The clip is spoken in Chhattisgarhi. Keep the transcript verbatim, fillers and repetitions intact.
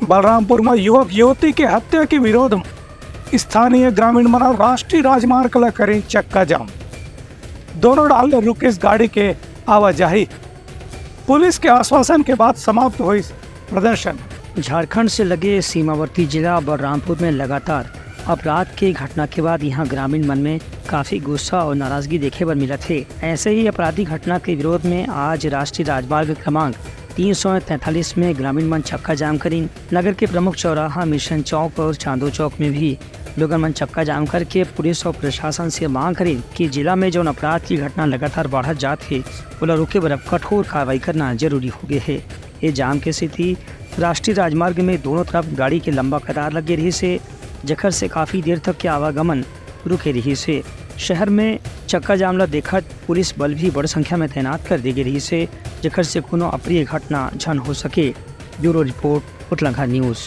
बलरामपुर में युवक युवती के हत्या के विरोध में स्थानीय ग्रामीण मन राष्ट्रीय राजमार्ग ला करे चक्का जाम। दोनों डाल ले रुकिस गाड़ी के आवाजाही। पुलिस के आश्वासन के बाद समाप्त होइस प्रदर्शन। झारखंड से लगे सीमावर्ती जिला बलरामपुर में लगातार अपराध के घटना के बाद यहाँ ग्रामीण मन में काफी गुस्सा और नाराजगी देखे बर मिलत हे। ऐसे ही आपराधिक घटना के विरोध में आज राष्ट्रीय राजमार्ग क्रमांक तीन सौ तैंतालीस में ग्रामीण मन चक्का जाम करिन। नगर के प्रमुख चौराहा मिशन चौक और चांदो चौक में भी लोगन मन चक्का जाम करके पुलिस और प्रशासन से मांग करिन कि जिला में जौन अपराध की घटना लगातार बढ़त जात हे, ओला रोके बर अब कठोर कार्रवाई करना जरूरी हो गए हे। ये जाम के सेती राष्ट्रीय राजमार्ग में दोनों तरफ गाड़ी के लंबा कतार लगे रहिस हे, जेकर से काफी देर तक के आवागमन रुके रहिस हे। शहर में चक्का जाम ला देखत पुलिस बल भी बड़ संख्या में तैनात कर दे गे रहिस हे, जेकर से कोनो अप्रिय घटना झन हो सके। Bureau report, Utlangha news.